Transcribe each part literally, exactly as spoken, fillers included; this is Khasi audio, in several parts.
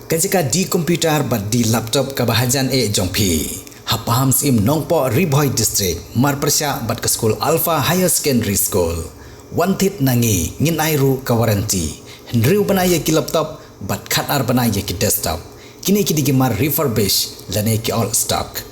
Ka jaka D computer bad D laptop kaba hajan eh jong phi, ha Pahamsyiem Nongpoh, Ri Bhoi District, marpyrshah bad ka skul Alpha Higher Secondary School. Wan thied na ngi, ngin ai ruh ka warranty. Hynriew bnai ïa ki laptop bad khatar bnai ïa ki desktop. Kine ki dei ki mar refurbish lane ki old stock.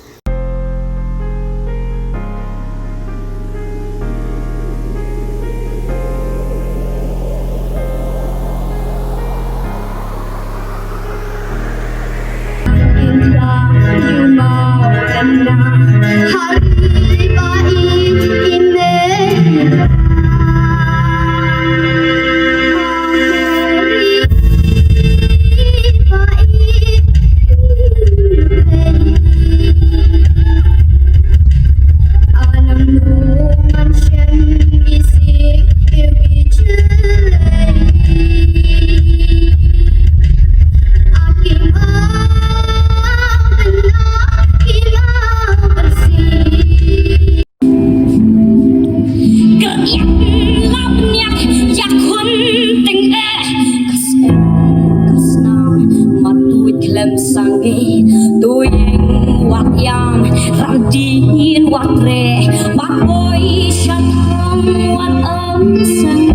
Khlem sangi, tu ïeng wat ïam, ram din wat re, wat boi shat wat em sang.